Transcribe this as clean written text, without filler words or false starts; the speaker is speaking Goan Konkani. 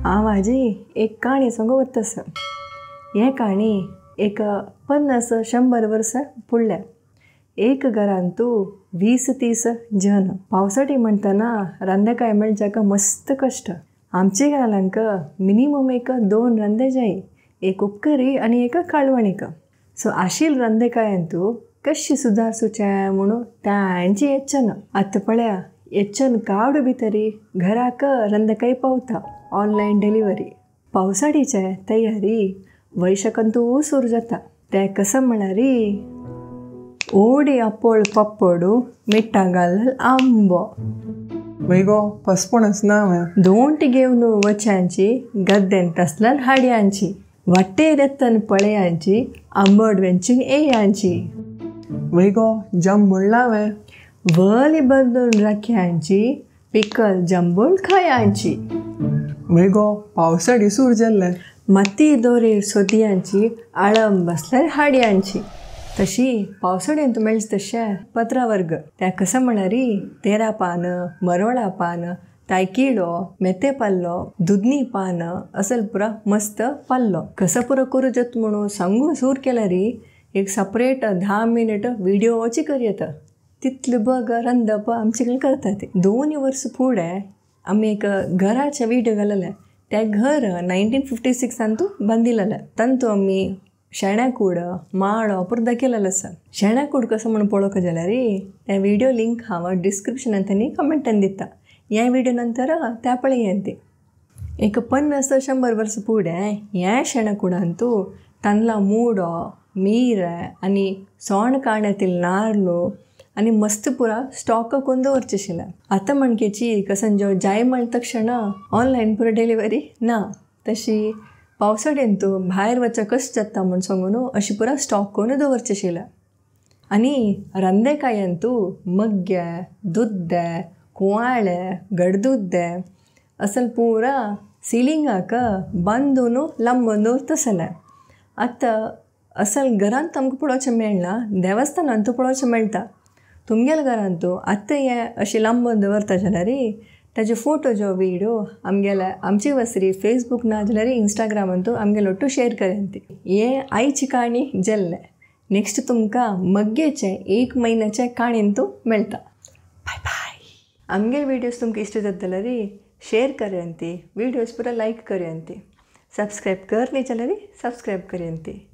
हांव आजी एक काणी सांगू वता. हे काणी एक 50-100 वर्सां फुडल्या. एक घरांतू 20-30 जन. पावसाटी म्हणटना रांदेकाय मेळच्याक मस्त कश्ट. आमचे घरांक मिनिमम एक 2 रांदे जाय, एक उपकरी आनी एक काळवणीक. सो आशिल रांदेकायांतू कशी सुदारसूचे म्हणून तांची येच्छन. आतां पळया येच्छन कावड भितरी घराक रांदेकाय पावता, ऑनलायन डिलिव्हरी. पावसाडीचे तयारी वैशाखांतू सुरू जाता. ते कसं म्हळ्यार ओडी आपोळ पप्पडू मिठा घालल आंबो. वय गो पसपणच ना हांवें. दोंट घेवन वच्यांची गद्देन तसल्यार हाडयांची, वाटेर येतन पळयांची, आंबट वेंचून येयांची. वय गो जम म्हणलां हांवें. वली बदलून राख्यांची, पिकल जंबूळ खायांची. वय गो पावसाडी सूर जाल्लें. माती दोरेर सोदयांची, आळम बसल्यार हाडयांची. तशी पावसाळ्यांत मेळचे तशें पत्रा वर्ग. त्या कसं म्हळ्यार तेरा पान, मरोळा पान, तायकिळो, मेते पाल्लो, दुदनी पान असल पुरा मस्त पाल्लो. कसं पुरो करूं जाता म्हणून सांगू सूर केल्यार एक सपरेट 10 मिनट व्हिडियोची करयता. तितले बग रांदप आमचे कडेन करता. ते 2 वर्स फुडें आमी एक घराचे व्हिडियो घालले. ते घर 1956 बांदिलेलें. तातूंत आमी शेणाकूड माळो पुरो दाखयलेलो आसा. शेणाकूड कसो म्हणून पळोवंक जाल्यार त्या व्हिडियो लिंक हांव डिस्क्रिप्शनांत आनी कमेंटान दिता. ह्या व्हिडियो नंतर त्या पळयात ती. एक 50-100 वर्सां फुडें ह्या शेणाकुडांतू तांदळां मुडो, मीर आनी सोण कांड्यातील नारलो आनी मस्त पुरा स्टॉक करून दवरचें आशिल्लें. आतां म्हणकेची कसं जो जाय म्हळ्या तक्षण ऑनलायन पुरो डिलिव्हरी ना. तशी पावसाळ्यांतू भायर वचप कशें जाता म्हूण सांगून अशी पुरा स्टॉक करून दवरचें आशिल्लें. आनी रांदेकायांतू मग्गे, दुद्दे, कुंवाळे, गडदुद्दे असल पुरा सिलिंगाक बांदून लांबून दवरता आसलें. आतां असल घरांत आमकां पळोवचें मेळना, देवस्थानांतू पळोवचें मेळटा. तुमगेल्या घरांतू आतां हें अशें लांबून दवरता जाल्यार ताजे फोटो जो व्हिडियो आमगेल्या आमची वसरी फेसबूक ना जाल्यार इंस्टाग्रामांतू आमगेलो ഒಟ್ಟು शेअर करयांती. हे आयची काणी जाल्लें. नेक्स्ट तुमकां मग्गेचे 1 म्हयन्याचे काणयेंतू मेळटा. बाय बाय. आमगेले व्हिडियोज तुमकां इश्ट जाता जाल्यार शेअर करयांती, व्हिडियोज पुरा लायक करयांती, सबस्क्रायब कर न्ही जाल्यार सबस्क्रायब करयांती.